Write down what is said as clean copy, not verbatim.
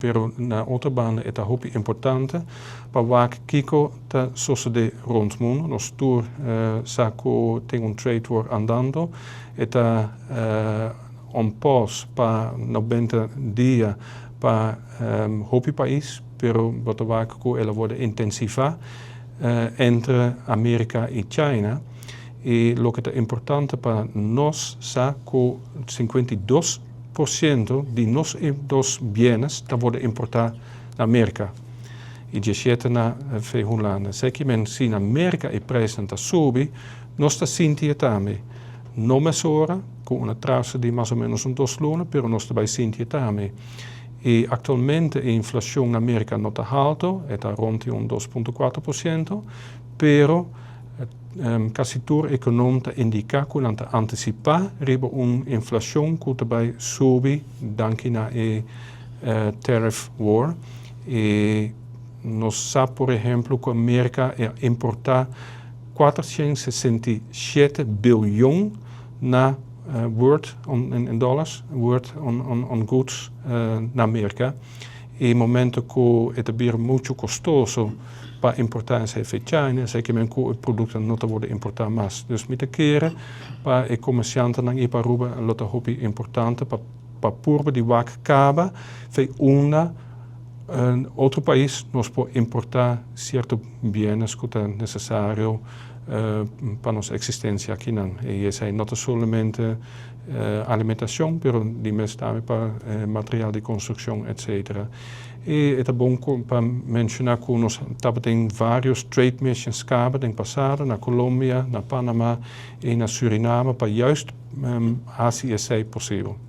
Pero na otro banda e ta hopi importante pa wak kico ta sucede rond mundo. Nos tur sa cu tin un trade war andando. E ta on pause pa 90 dia pa hopi pais, pero bo ta wak cu el a wordo intensiva entre America y China. Y loke ta importante pa nos sa cu 52% di nos dos bienes ta wordo importa na America y 17 na Hulanda. Esey men si na America e prijsnan ta subi, nos ta sinti tambe. No mesora, cu un atraso di mas o menos un 2 luna, pero nos tambe sinti tambe. Y actualmente e inflacion na America no ta halto, ta rond di un 2.4%, pero casi tur econoom ta indica cu nan ta anticipa riba un inflacion cu ta bay subi danki na e tariff war. Y nos sa, por ehempel, cu America a importa 467 biljoen na worth in dollars, worth on goods na America. E momento cu e ta bira mucho costoso pa importa for di China, esey men cu e producto no ta wordo importa mas. Dus mi ta kere pa e comerciantenan y pa Aruba lo ta hopi importante pa purba di wak caba for unda un otro pais nos por importa cierto bienes cu ta necesario pa nos existencia akinan. Y esey no ta solamente alimentacion, pero di mes tambe pa material di construccion, etc. Y ta bon pa menciona cu nos tabatin varios trade missions caba den pasado na Colombia, na Panama y na Suriname pa juist haci esey posibel.